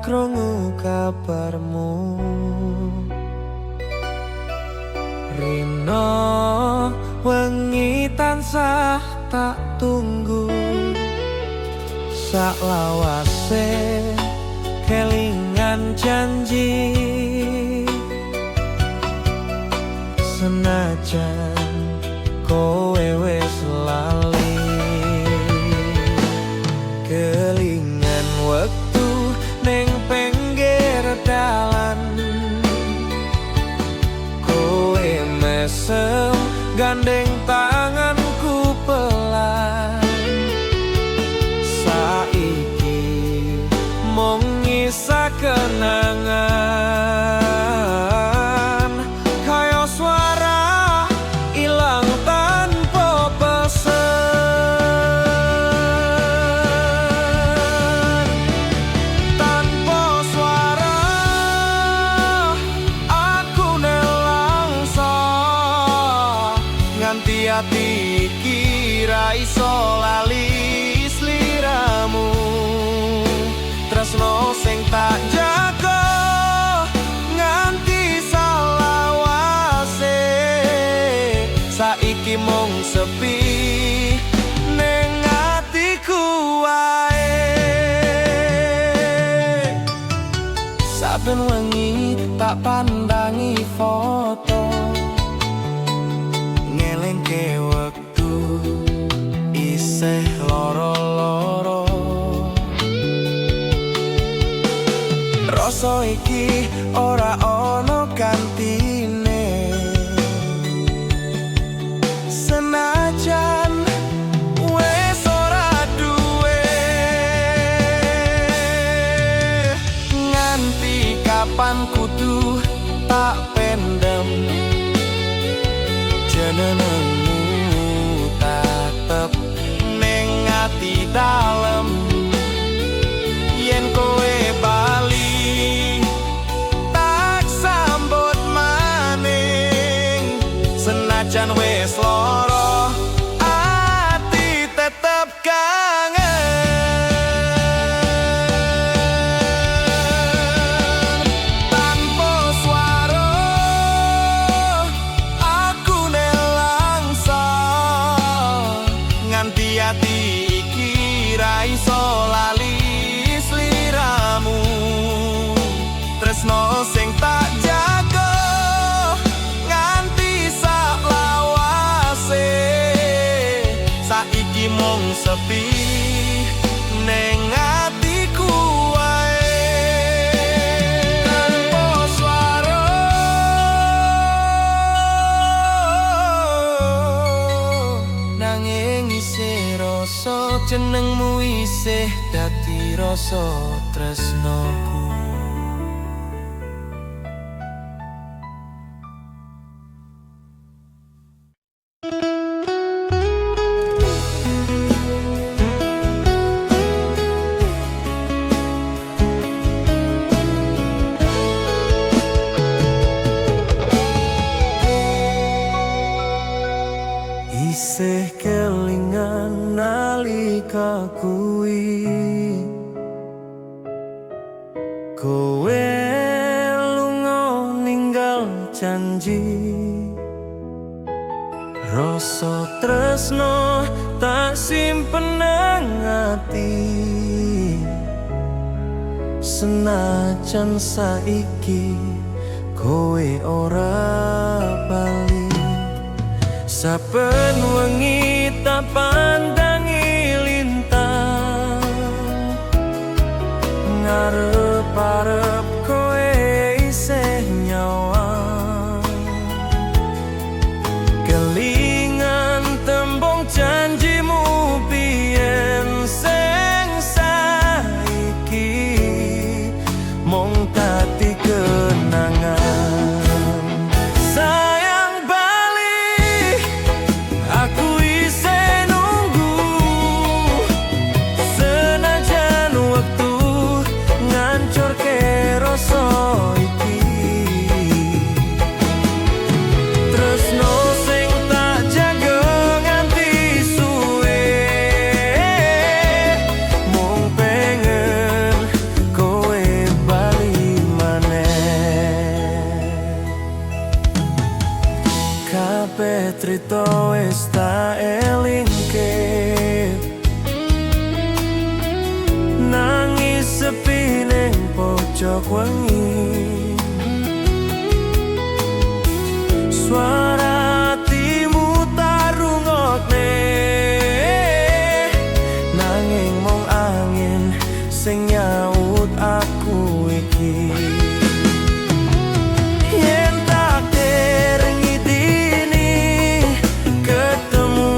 Krungu kabarmu. Rino wengi tansah tak tunggu. Saklawase kelingan janji. Senajan kowe wis lali. Kelingan wektu ning pinggir dalan. Kowe mesem gandeng tanganku pelan. Saiki mung nyisa kenangan. Kaya suara ilang tanpa pesen. Tanpa suara aku nelangsa. Nganti ati iki ra iso lali sliramu. Tresno sing tak jaga nganti salawase. Saiki mung sepi ning atiku wae. Saben wengi tak pandangi foto. Ngelingke wektu isih loro-loro. Rasa iki ora ana gantine. Senajan wis ora duwe. Nganti kapan kudu tak pendem. Jenengmu tetep ning ati dalem. Yen kowe bali tak sambut maning. Senajan wis loro ati tetep kangen. Tanpa suara aku nelangsa. Nganti ati iki ra iso lali sliramu. Tresno sing tak jaga nganti saklawase. Saiki mung sepi ning atiku wae. Tanpa suara nanging isih rasa jenengmu isih dadi rasa tresnoku. Isih kelingan nalika kuwi. Kowe lunga ninggal janji. Rasa tresno tak simpen nang ati. Senajan saiki kowe ora bali. Saben wengi tak pandangi lintang. Ngarep-arep kowe isih nyawang. Kelingan tembung janjimu biyen sing saiki mung dadi kenangan. Sayang bali aku isih nunggu. sepi ning pojok wengi. Suara hatimu tak rungokne, nanging mung angin sing nyaut aku iki. Yen takdir ngidini ketemu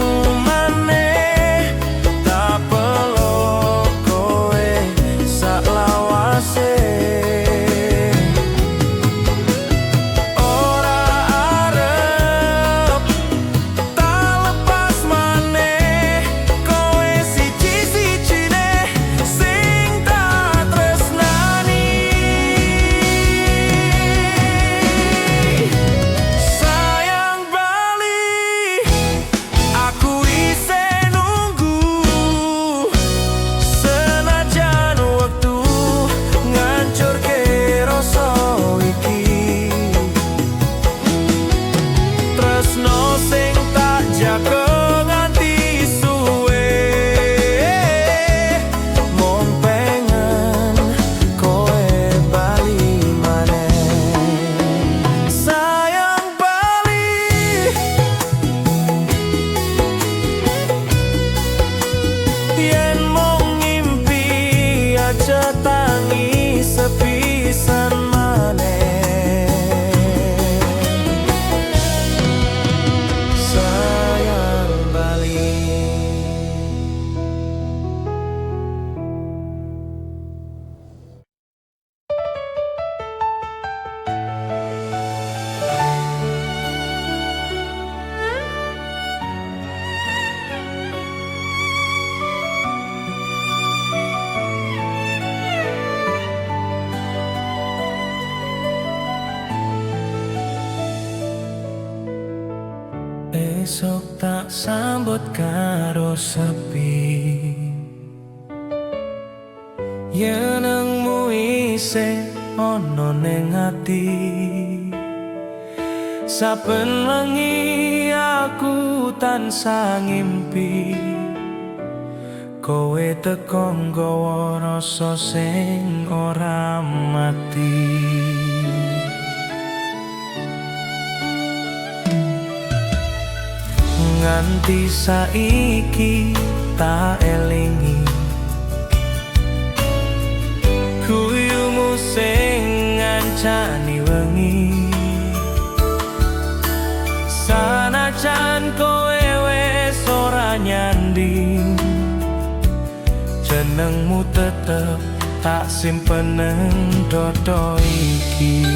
maneh, tak peluk kowe saklawase. Ora arep tak lepas maneh, kowe siji-sijine sing tak tresnani. Sayang bali, aku isih nunggu. Senajan wektu ngancurke rasa iki, tresno sing tak jaga nganti suwe, mung pengen kowe bali maneh. Sayang bali. Yen mung ngimpi aja tangi sepisan maneh. Sayang bali. Esok tak sambut karo sepi, Yenengmu isih ana ning ati. Saben wengi aku tansah ngimpi, kowe teko nggawa rasa sing ora mati. Nganti saiki tak elingi guyumu sing ngancani wengi. Sanajan kowe wis ora nyanding, jenengmu tetep tak simpen nang dodo iki.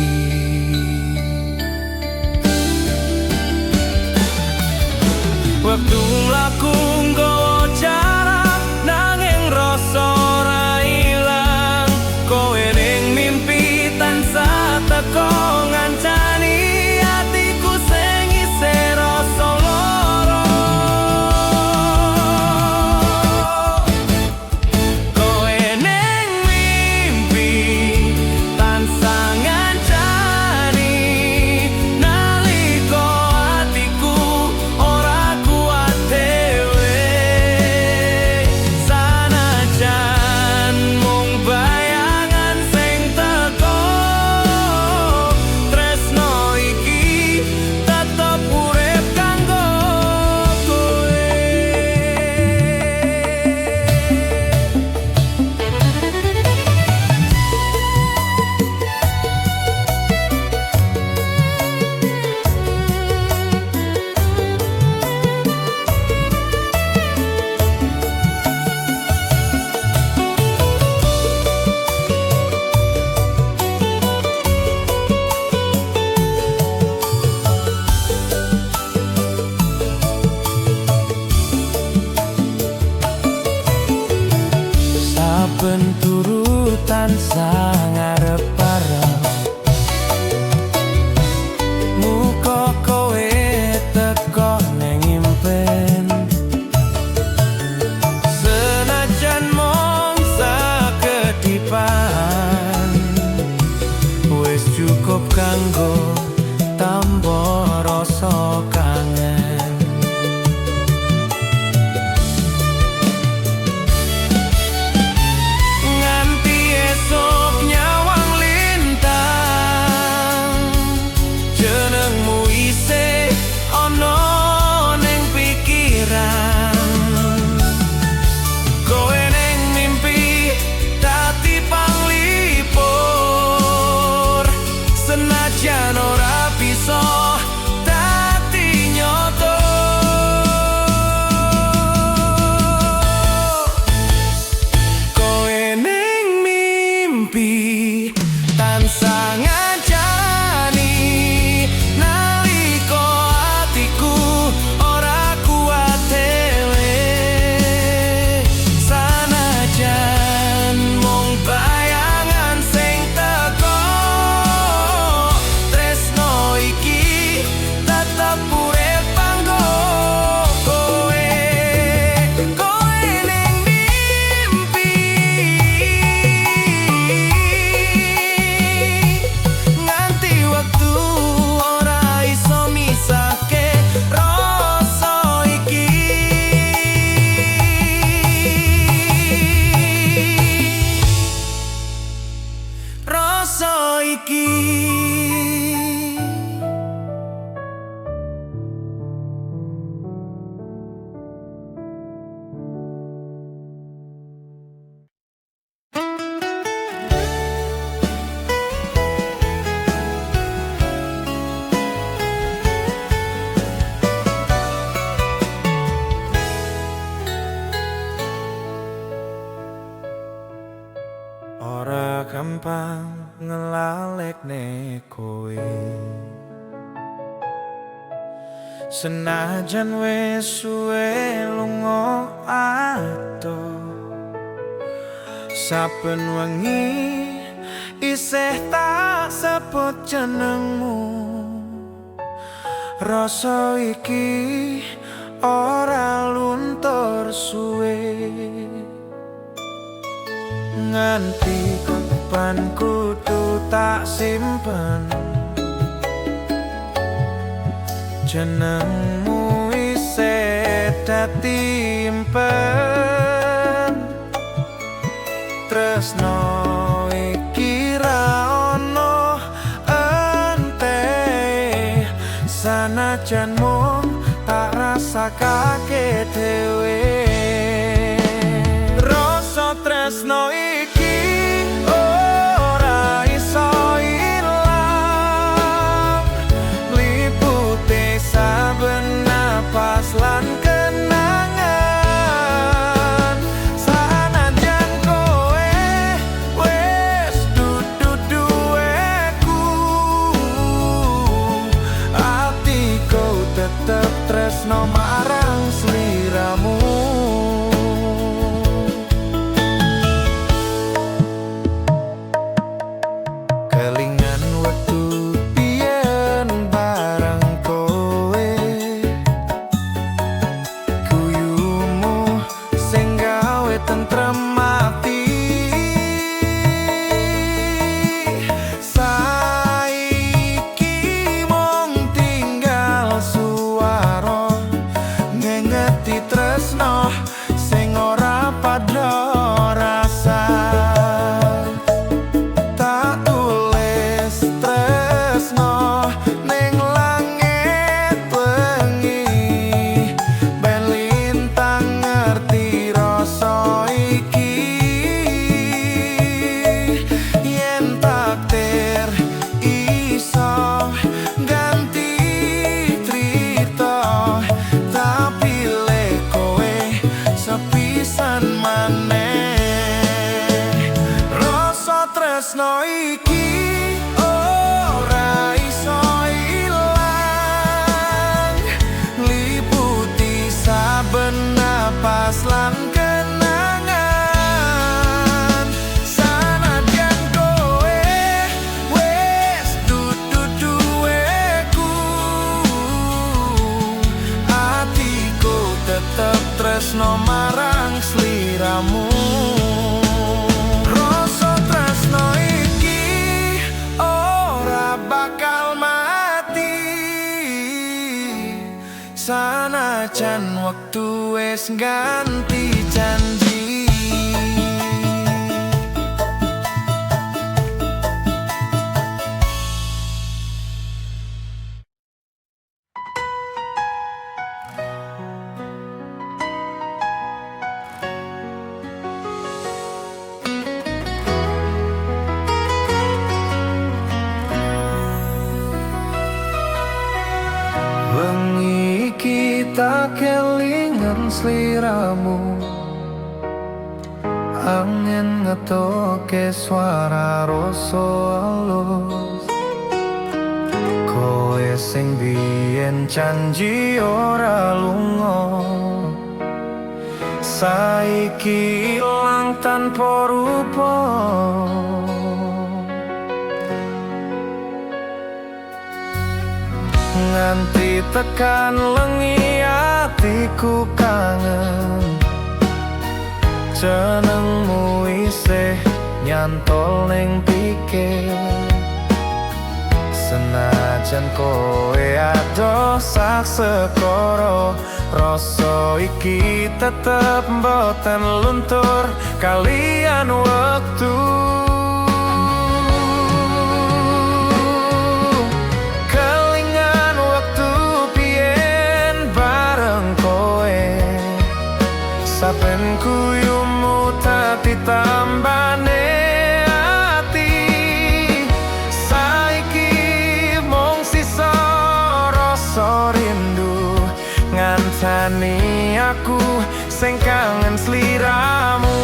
Wektu mlaku nggawa jarak, nanging rasa ora ilang. Kowe ning mimpi tansah teko ngancani atiku sing isih rasa lara. Kowe ning mimpi tansah ngancani, nalika atiku ora kuat dhewe. Sanajan mung bayangan sing teko, tresno iki tetep urip kanggo kowe. Saben turu tansah ngarep-arep muka kowe teko ning impen. Senajan mung sakedipan, wis cukup kanggo tamba rasa kangen. Nganti gampang ngelalekne kowe. Senajan wis suwe lunga adoh, saben wengi isih tak sebut jenengmu. Rasa iki ora luntur suwe. Nganti kapan kudu tak simpen jenengmu isih dadi impen. Tresno iki ra ono ente, sanajan mung tak rasakake dhewe. Rasa tresno iki ora iso ilang, liputi saben napas lan kenangan. Sanajan kowe wis dudu duweku, atiku tetep tresno marang sliramu. Kelingan wektu biyen bareng kowe, guyumu sing gawe tentrem ati. Saiki mung tinggal suara ngengeti tresno sing ora padha rasa. Tak tulis tresno ning langit wengi, ben lintang ngerti rasa iki. Yen takdir iso ganti crita, tak pilih kowe sepisan maneh. Rasa tresno iki ora iso ilang, liputi saben napas lan kenangan. Sanajan kowe wis dudu duweku, atiku tetep tresno marang sliramu. Rasa tresno iki ora bakal mati, sanajan wektu wis ganti janji. Wengi iki tak kelingan sliramu, angin ngetoke suara rasa alus. Kowe sing biyen janji ora lunga, saiki ilang tanpa rupa. Nganti tekan lengi atiku kangen, jenengmu isih nyantol ning pikir. Senajan kowe adoh sak sekoro, rasa iki tetep mboten luntur kalian wektu. Kelingan wektu biyen bareng kowe, saben guyumu dadi tambane ati. Saiki mung sisa rasa rindu ngancani aku sing kangen sliramu.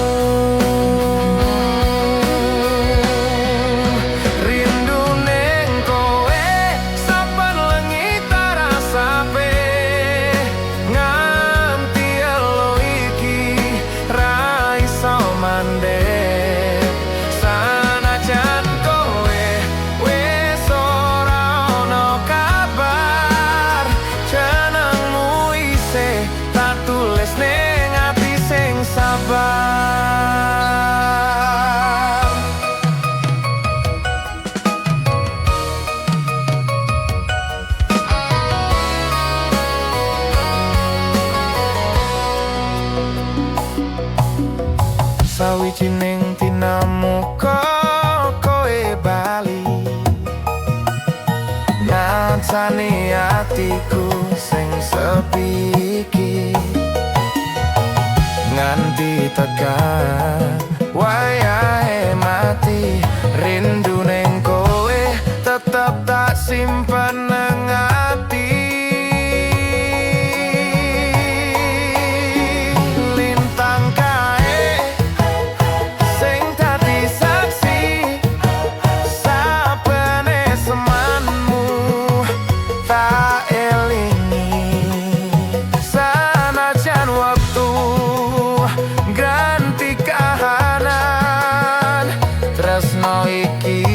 Sawijining dina muga kowe bali, ngancani atiku sing sepi iki. Nganti tekan wayahe mati, rindu ning kowe tetep tak simpen nang ati. Lintang kae sing dadi saksi sabene semanmu tak elingi. Sanajan wektu ganti kahanan, tresno iki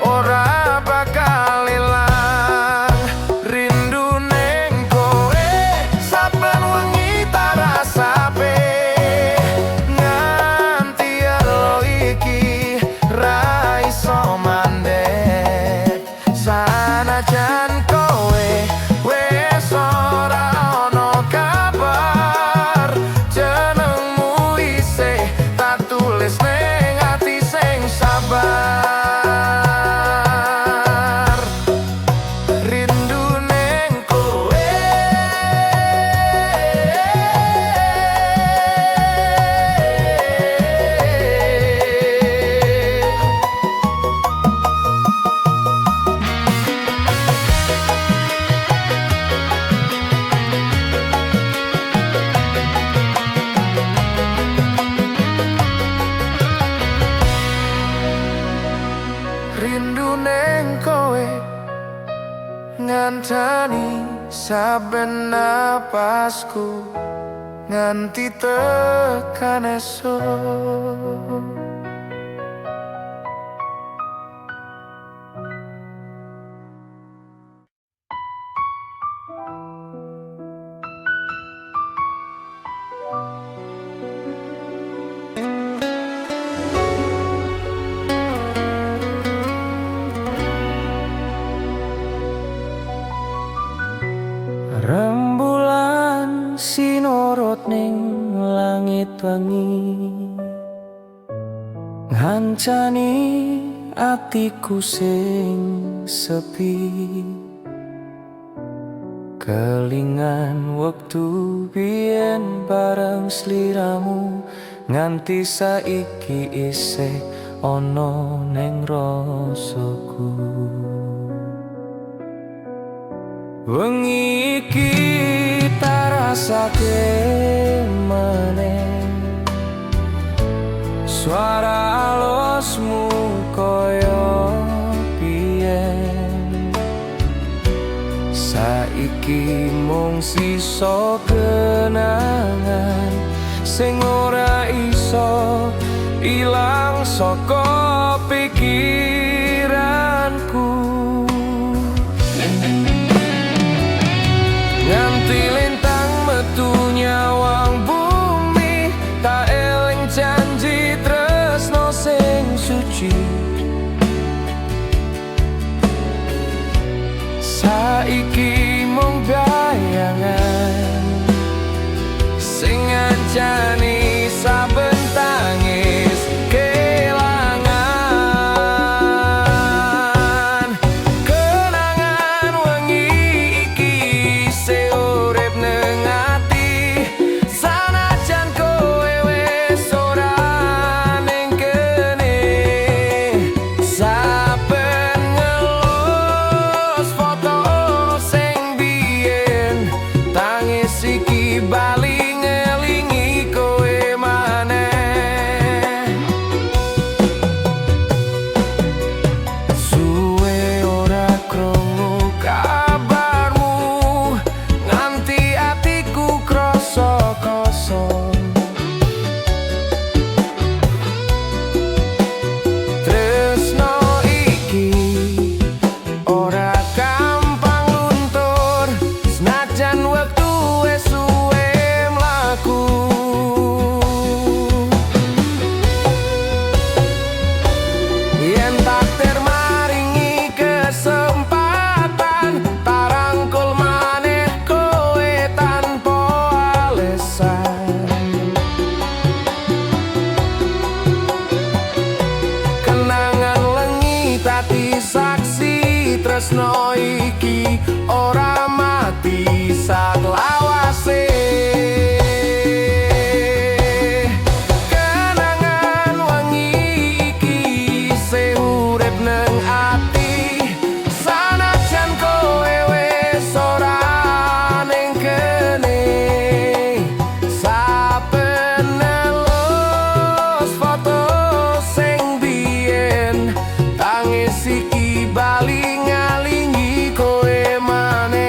ora bakal ilang. Rindu ning kowe saben wengi tak rasake, nganti elo iki ra iso mandek. Sanajan kowe wis ora ono kabar, jenengmu isih tak tulis ning ati sing sabar. Rindu ning kowe. Rindu ning kowe ngancani saben napasku nganti tekan esuk. Rembulan sinorot ning langit wengi, ngancani atiku sing sepi. Kelingan wektu biyen bareng sliramu, nganti saiki isih ana ning rasaku. Wengi iki tak rasake meneh, suara alosmu koyo biyen. Saiki mung sisa kenangan sing ora iso ilang saka pikiranku. Nganti lintang metu nyawang bumi, tak eling janji tresno sing suci. Saiki mung bayangan sing ngancani saben tangis kelangan. Tresno iki ora mati saklawase. Kenangan wengi iki isih urip neng ati, sanajan kowe wis ora ning kene. Saben ngelus foto sing biyen, tangis iki bali ngelingi kowe maneh.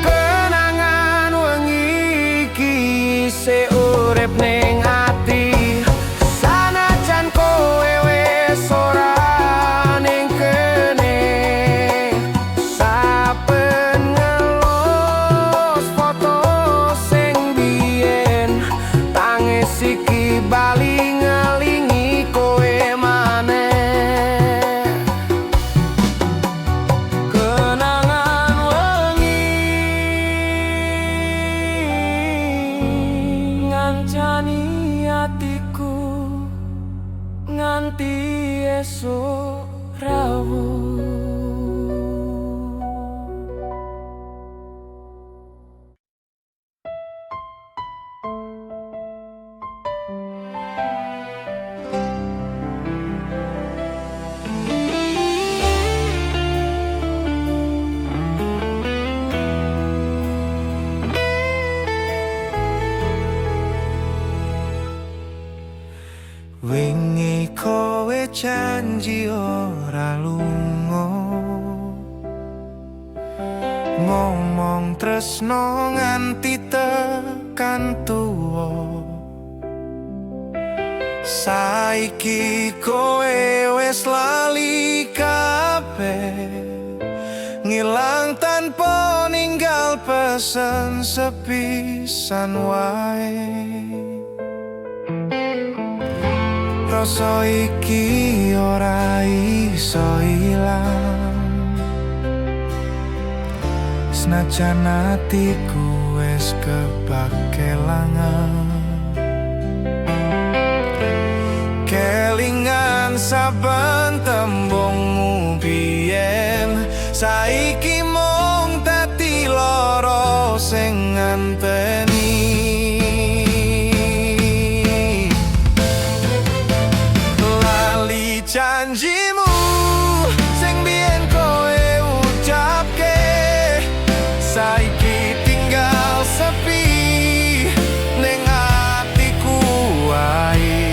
Kenangan wengi iki isih urip ning ati, sanajan kowe wis ora ning kene. Saben ngelus foto sing biyen, tangis iki bali ngelingi kowe maneh. Kenangan wengi ngancani atiku nganti esuk rawuh. Wingi kowe janji ora lunga, ngomong tresno nganti tekan tuwa. Saiki kowe wis lali kabeh, ngilang tanpa ninggal pesen sepisan wae. Rasa iki ora iso ilang, senajan atiku wis kebak kelangan. Kelingan saben tembungmu biyen, saiki mung dadi lara sing nganteni. Lali janjimu sing biyen kowe ucapke, saiki tinggal sepi ning atiku wae.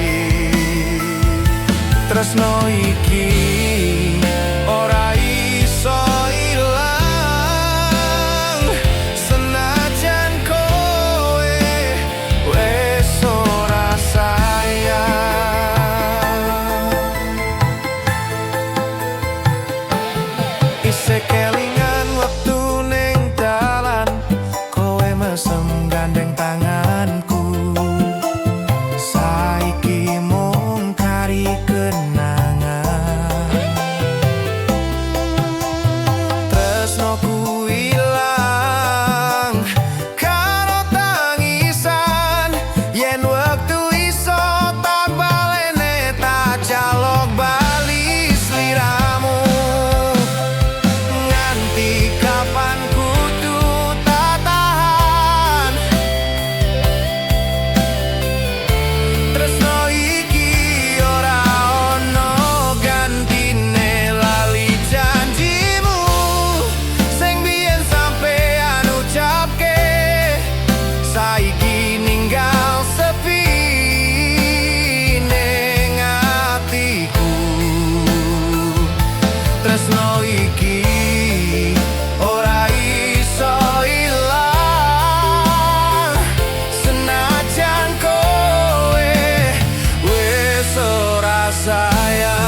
Tresno iki ora iso ilang, senajan kowe wis ora sayang. Isih kelingan wektu ning dalan, kowe mesem gandeng tanganku. Saiki mung kari kenangan. Tresnoku ilang karo tangisan, yen wektu iso tak balene, tak jaluk bali sliramu. Nganti kapan kudu tak tahan, tresno iki ora ono gantine. Lali janjimu sing biyen sampean ucapke, saiki ninggal sepi ning atiku. Tresno iki ora iso ilang, senajan kowe wis ora sayang.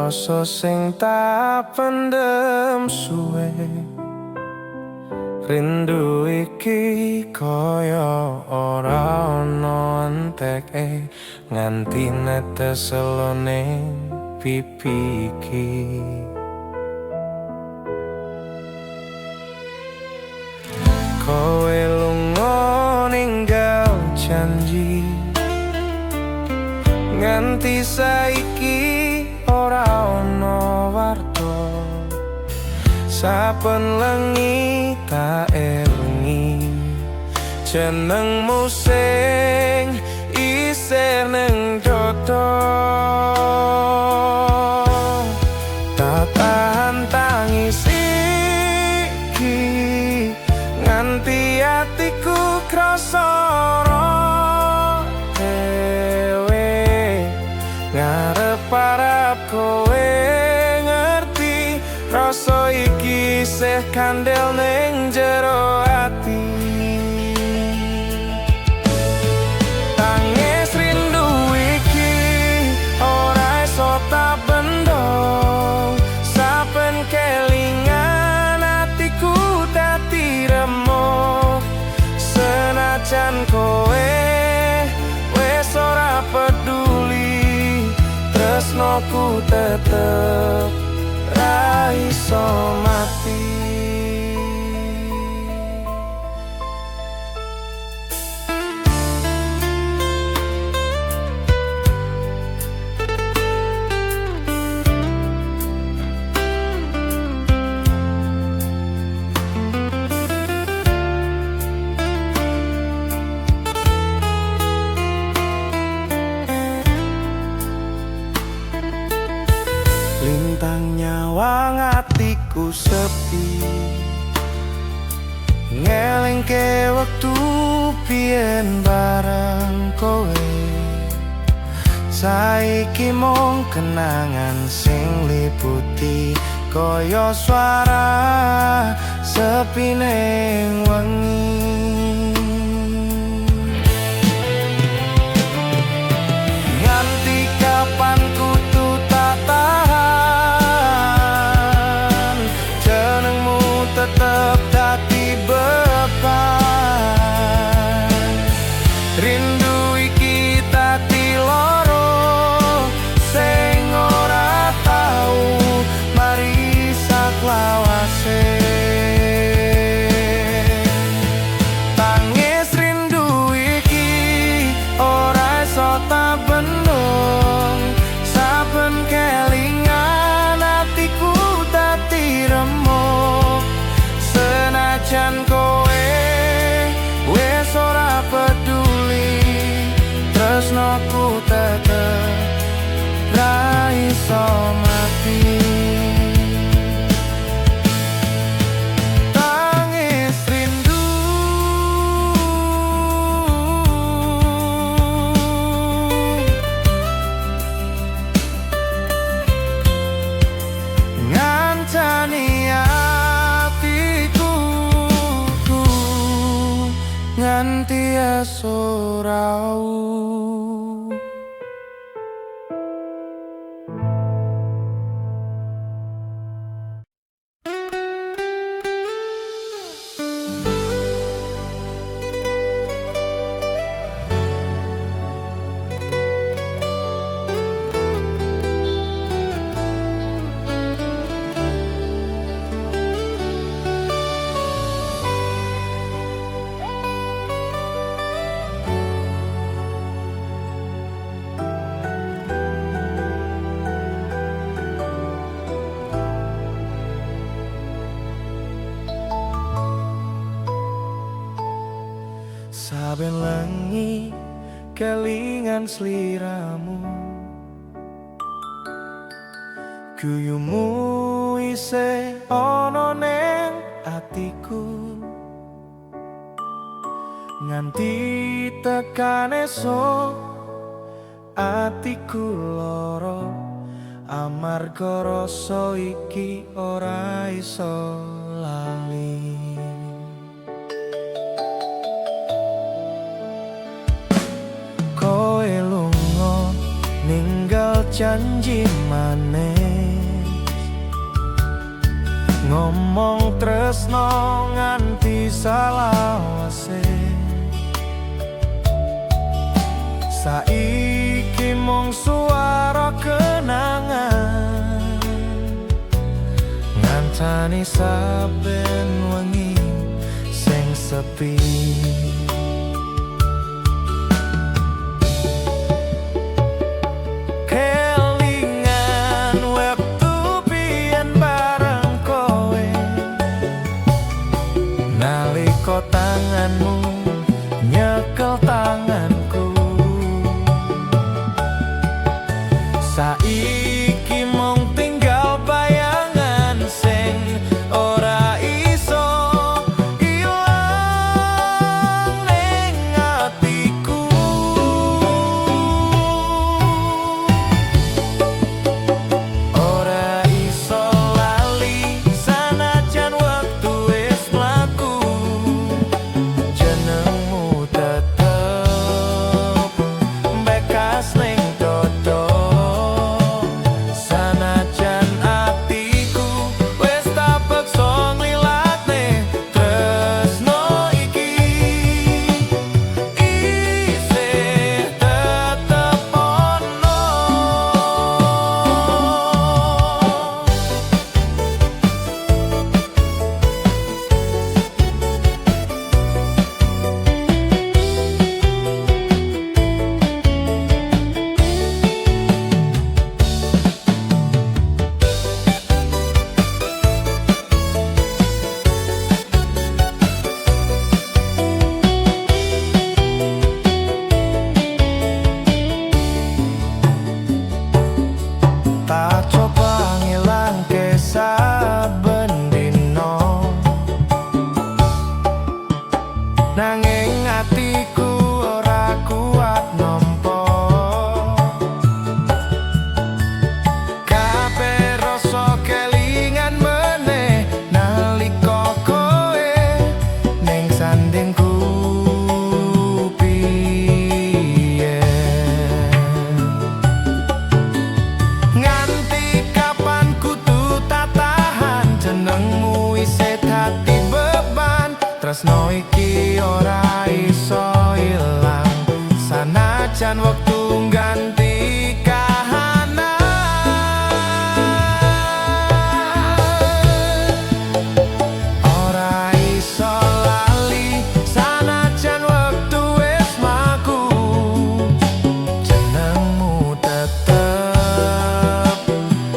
Rasa sing tak pendem suwe. Rindu iki kaya ora ana enteke, nganti netes elone pipi iki. Kowe lunga ninggal janji, nganti saiki ora ana warta. Saben lengi tak elingi jenengmu sing isih ning dodo. Tak tahan tangis iki, nganti atiku krasa dhewe. Ngarep-arep kowe ngerti rasa iki isih kandel ning jero ati. Tangis rindu iki ora iso tak bendung. Saben kelingan atiku dadi remuk. Senajan kowe wis ora peduli, tresnoku tetep ra iso mati. Lintang nyawang atiku sepi, ngelingke wektu biyen bareng kowe. Saiki mung kenangan sing liputi, kaya suara sepi ning wengi. Nganti kapan kudu tak tahan, jenengmu tetep dadi beban. Rindu iki dadi loro sing ora tau mari saklawase. Tangis rindu iki ora iso tak bendung. Saben kelingan atiku dadi remuk. Senajan kowe wis ora peduli, tresnoku tetep ra iso mati. Tangis rindu ngancani atiku nganti esuk raup. Saben lengi kelingan sliramu, guyumu isih ana ning atiku. Nganti tekan esuk atiku lara, amarga rasa iki ora iso lali. Kowe lunga ninggal janji maneh. Ngomong tresno nganti salawase. Saiki mung suara kenangan, ngancani saben wengi sing sepi. Kelingan wektu biyen bareng kowe, nalika tanganmu nyekel tanganku. Saiki mung tinggal bayangan sing ora iso ilang ning atiku. Ora iso lali sanajan wektu wis mlaku. Jenengmu tetep bekas ning dodo. Sanajan atiku wis tak peksa nglilakne tresno iki, isih tetep ono. Tak coba ngilangke saben dino, nanging atiku ora kuat nampa. Kabeh rasa kelingan meneh nalika kowe ning sandingku biyen. Nganti kapan kudu tak tahan, jenengmu isih dadi beban. Tresno iki ora iso ilang sanajan wektu ngganti kahanan. Ora iso lali sanajan wektu wis mlaku. Jenengmu tetep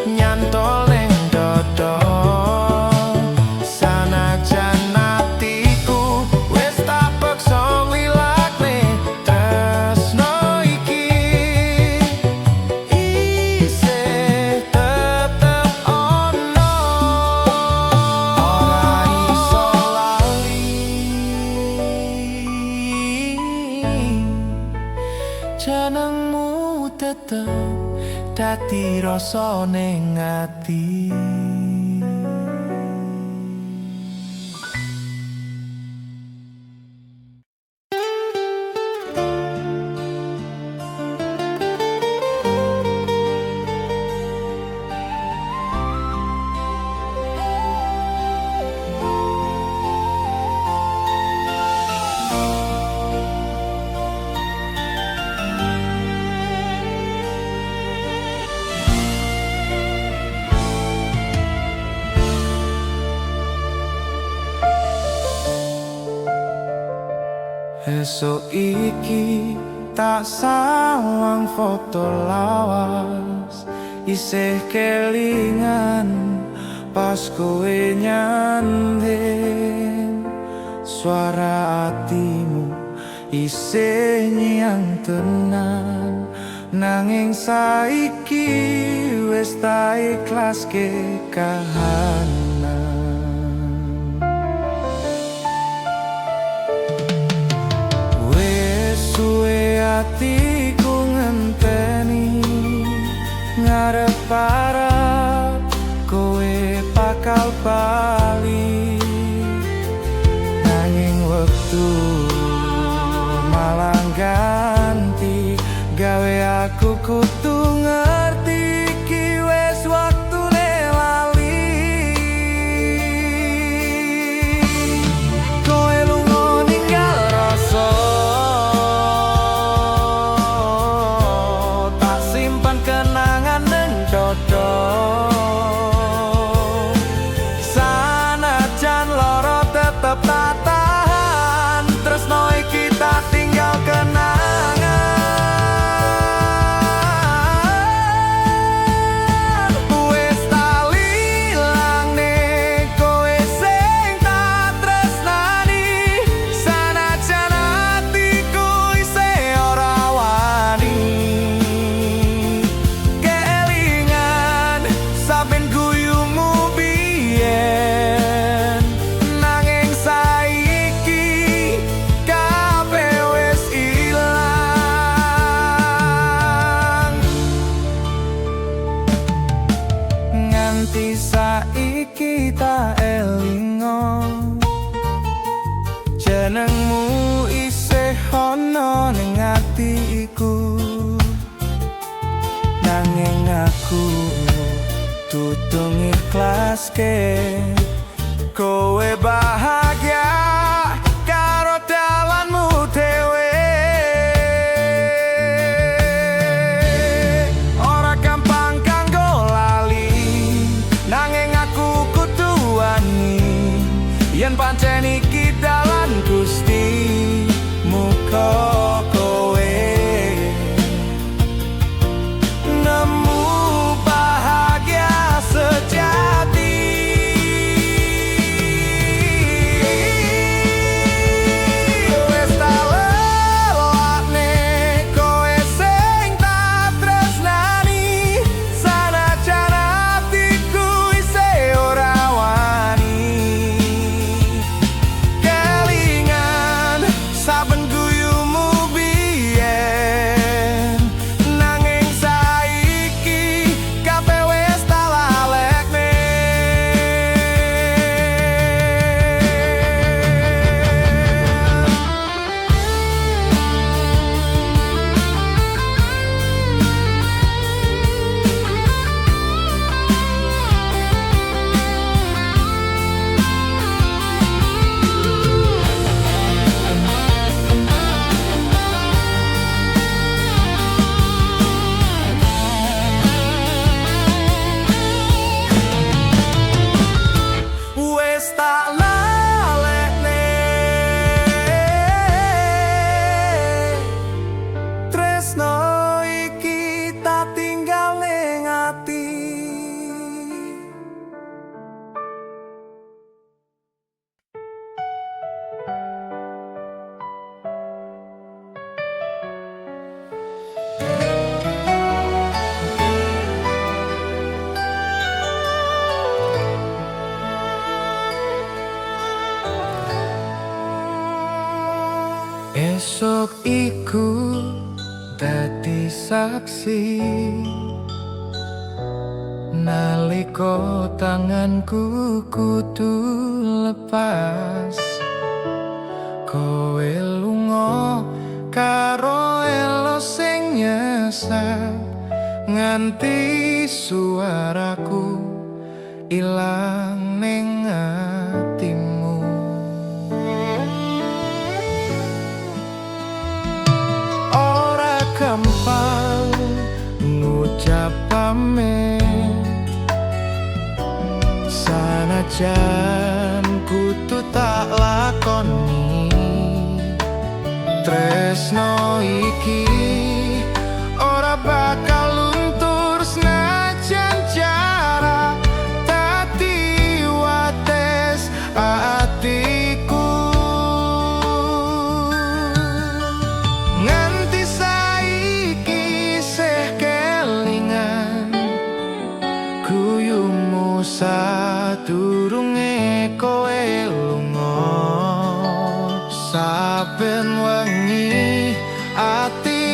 nyantol ning dodo. Sanajan atiku wis tak peksa nglilakne tresno iki, isih tetep ono. Ora iso lali jenengmu tetep dadi rasa ning ati. Esuk iki tak sawang foto lawas, isih kelingan pas kowe nyanding. Suara atimu isih nyang tenan, nanging saiki wis tak ikhlaske kahanan. Wis suwe atiku ngenteni, ngarep-arep kowe bakal bali. Nanging wektu malah ganti, gawe aku kudu ngerti iki wis waktune lali. Aku kudu ngiklaske kowe bahagia karo dalanmu dhewe. Ora gampang kanggo lali, nanging aku kudu wani. Yen pancen iki dalan Gusti, muga kowe nemu bahagia sejati. Wes tak lelakne kowe sing tak tresnani, sanajan atiku isih ora wani. Kelingan saben guyumu biyen, nanging saiki kabeh wis tak lalekne. Wes tak lalekne tresno iki tak tinggal ning ati. Esok iku dadi saksi nalika tanganku kudu lepas. Kowe lunga karo elo sing nyesek, nganti suaraku ilang ning atimu. Ora gampang ngucap pamit, sanajan kudu tak lakoni. Tresno iki ora bakal luntur senajan jarak dadi wates atiku. Nganti saiki isih kelingan guyumu sadurunge kowe lunga. Saben wengi ati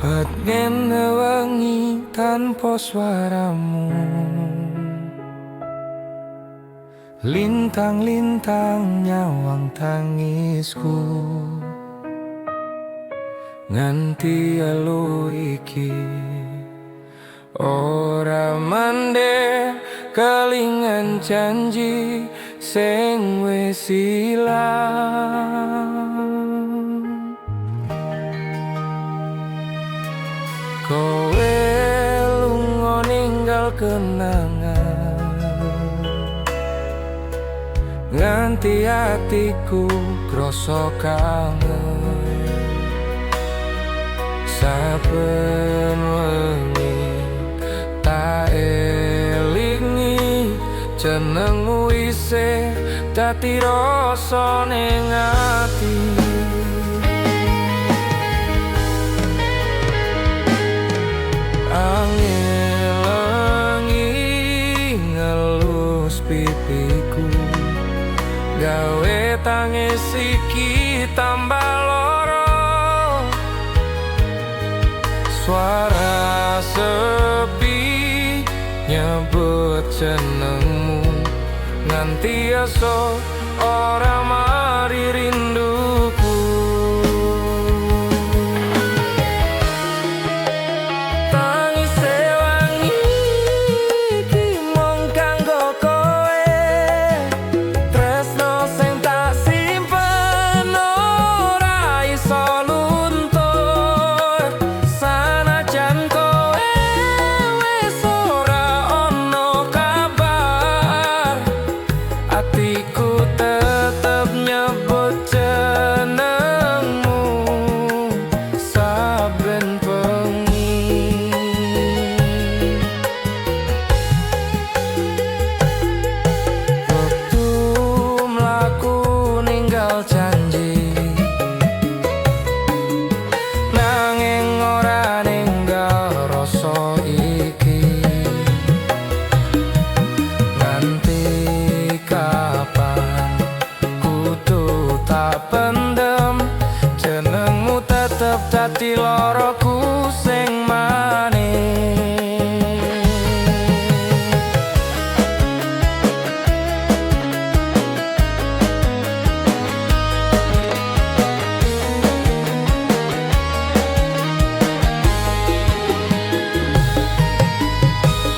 Petngene wengi tanpa suaramu, lintang-lintang nyawang tangisku. Nganti elo iki ora mandek, kelingan janji sing wis ilang. Kowe lunga ninggal kenangan, nganti atiku krasa kangen. Saben wengi tak elingi jenengmu, isih dadi rasa ning ati. Angin wengi ngelus pipiku, gawe tangis iki tambah loro. Suara sepi nyebut jenengmu, nganti esuk ora mari rinduku. Tangis wengi iki mung kanggo kowe, tresno sing tak simpen ora iso luntur. Sanajan kowe wis ora ono kabar, atiku tetep nyebut jenengmu saben bengi. Wektu mlaku ninggal janji, nanging ora ninggal rasa iki. Nganti kapan kudu tak pendem, jenengmu tetep dadi loroku sing manis.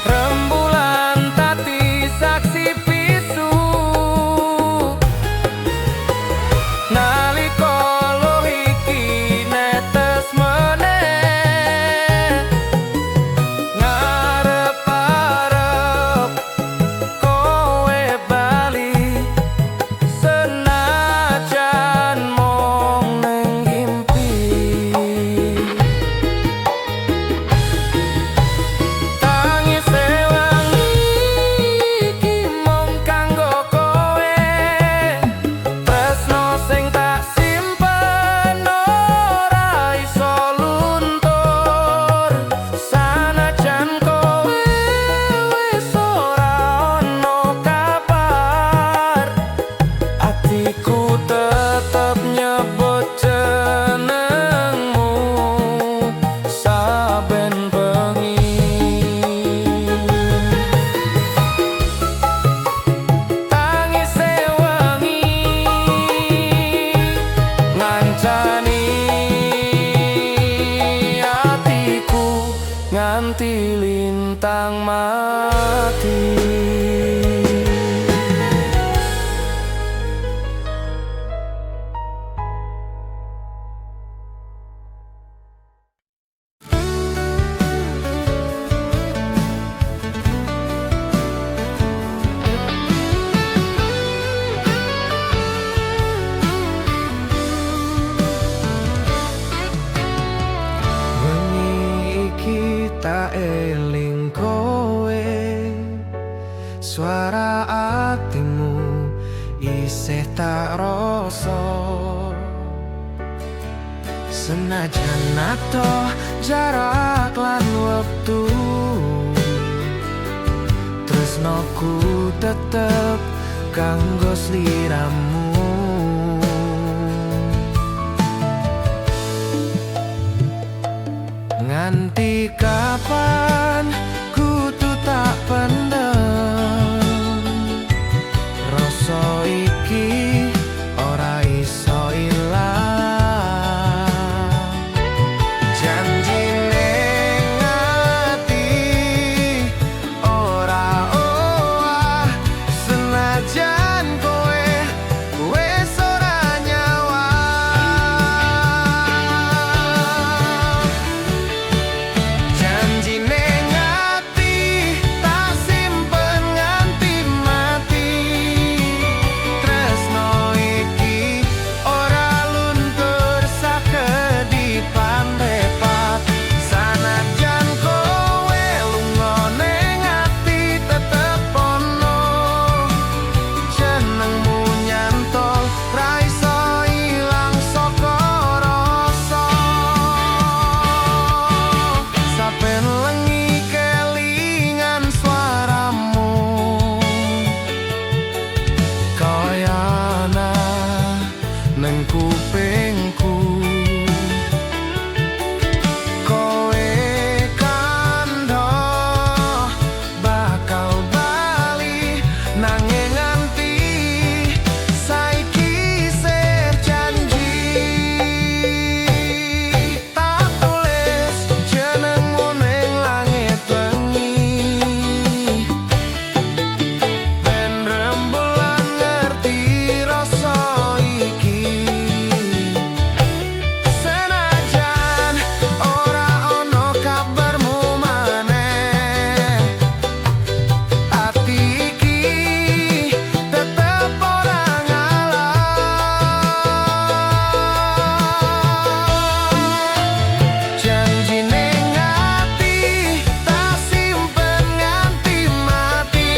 Rembulan dadi saksi bisu nalika luh iki netes meneh. Ngarep-arep kowe bali, senajan mung ning impi. Tangis wengi iki mung kanggo kowe, tresno sing tak simpen ora iso luntur. Sanajan kowe wis ora ono kabar, atiku tetep nyebut jenengmu saben bengi. Tangis wengi ngancani atiku nganti lintang mati. Wengi iki tak eling kowe, suara atimu isih tak rasa. Senajan adoh jarak lan wektu, tresnoku tetep kanggo sliramu. Nganti kapan kudu tak pendem? Rasa iki ora iso ilang. Janji ning ati ora owah, senajan kowe wis ora nyawang. Janji ning ati tak simpen nganti mati. Tresno iki ora luntur sakedipan mripat. Sanajan kowe lunga, ning ati tetep ono. Jenengmu nyantol ra iso ilang saka rasa. Saben wengi kelingan suaramu, kaya ana neng kupingku. Kowe kandha bakal bali, nanging nganti saiki isih janji. Tak tulis jenengmu ning langit bengi, ben rembulan ngerti rasa iki. Senajan ora ono kabarmu maneh, ati iki tetep ora ngalah. Janji ning ati tak simpen nganti mati.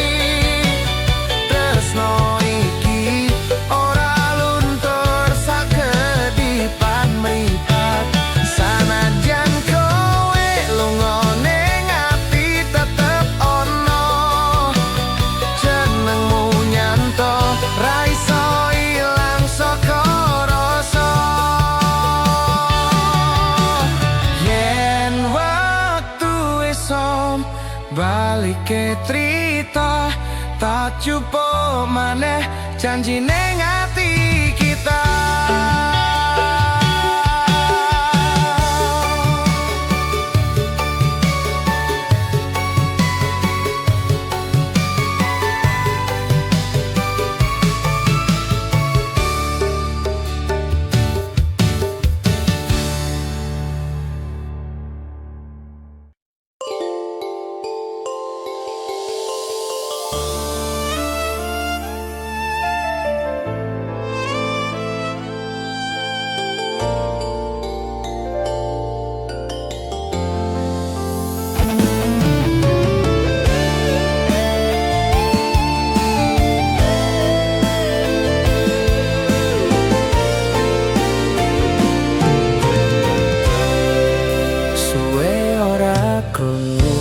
Tresno iki ora luntur sakedipan mripat. Sanajan kowe lunga, ning ati tetep ono. Jenengmu nyantol ra iso ilang saka rasa. Yen waktu iso balike trita, tak jupuk maneh janji ning ati kita. Suwe ora krungu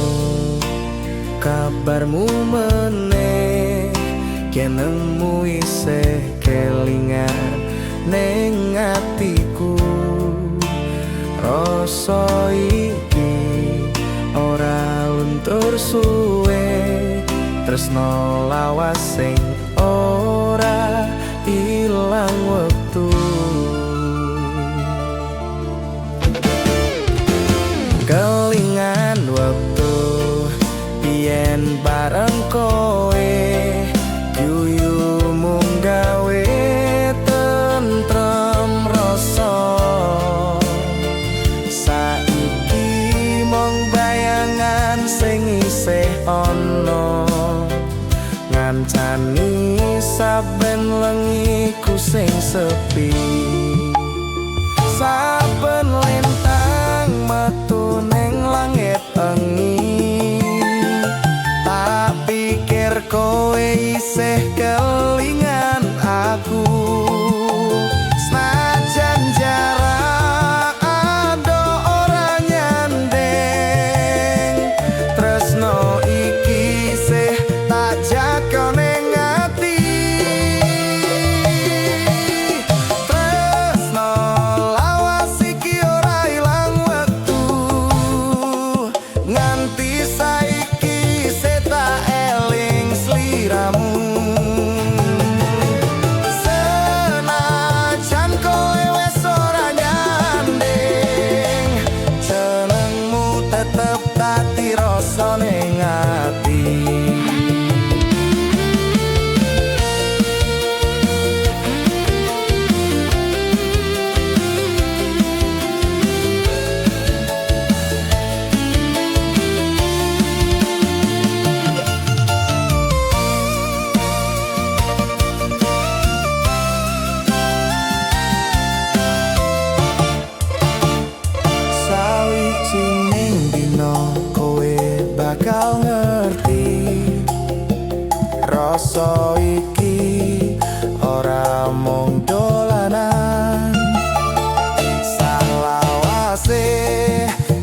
kabarmu meneh, jenengmu isih kelingan ning atiku. Rasa iki ora luntur suwe, tresno lawas sing ora ilang wektu. Kelingan wektu biyen bareng kowe, guyu mung gawe tentrem rasa. Saiki mung bayangan sing isih ana, ngancani saben wengiku sing sepi. Saben lintang metu ning langit wengi, tak pikir kowe isih kelingan aku. Senajan jarak adoh ora nyanding, tresno iki isih tak jaga ning ati. Tresno lawas iki ora ilang wektu. bakal ngerti. Rasa iki ora mung dolanan. Salawase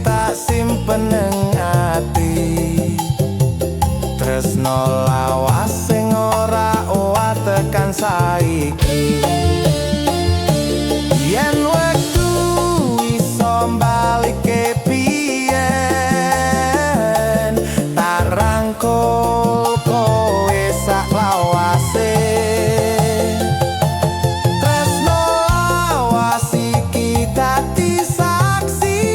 tak simpen nang ati. Tresno lawas sing ora owah tekan saiki. Yen wektu iso balikke biyen, tak rangkul kowe sak lawase. Tresno lawas iki dadi saksi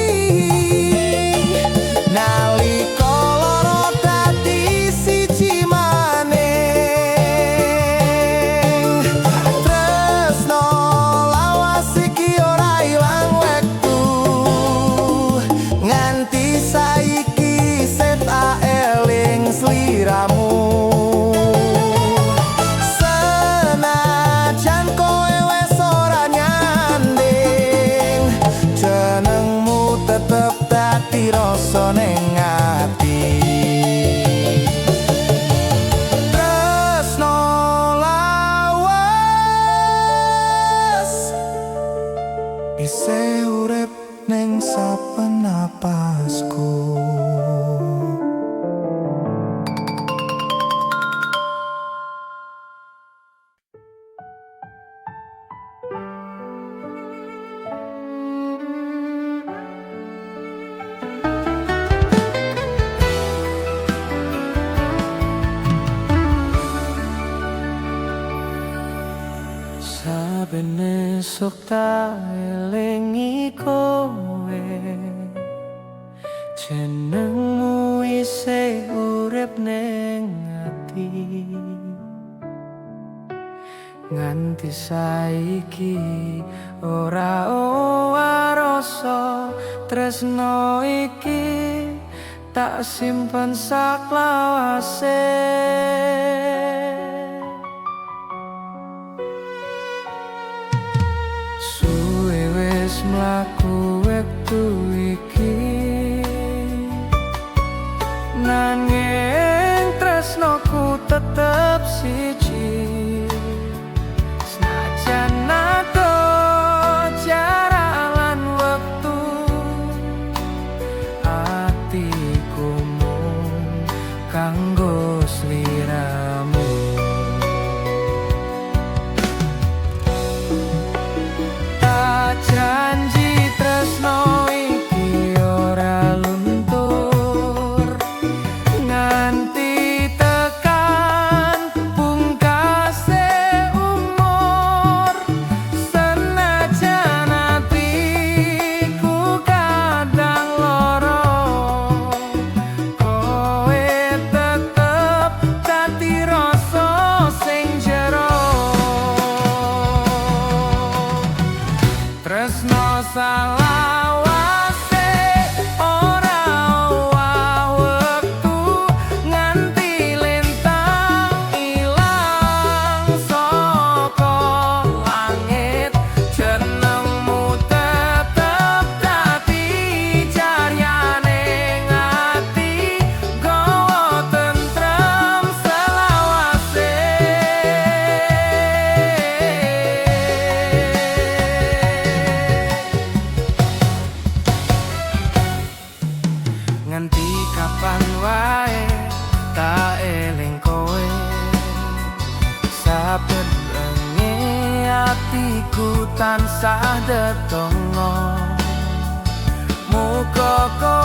nalika loro dadi siji maning. Tresno lawas iki ora ilang wektu, nganti saiki sek tak eling sliramu. Senajan kowe wis ora nyanding, jenengmu tetep dadi rasa ning ati. Tresno lawas isih urip ning saben napasku. Saben esuk tak elingi kowe, jenengmu isih urip ning ati. Nganti saiki ora owah rasa tresno iki tak simpen saklawase. Suwe wis mlaku wektu iki, nanging tresnoku tetep siji. Senajan adoh jarak lan wektu, atiku mung kanggo sliramu. Tak janji tresno iki ora luntur, nganti tekan pungkase umur. Senajan atiku kadang loro, kowe tetep dadi rasa sing jero. Tresno salawase ora owah wektu, nganti lintang ilang saka langit. Jenengmu tetep dadi caryane ati, gawa tentrem selawase. Nganti kapan wae tak eling kowe, saben bengi atiku tansah dedonga. Muga kowe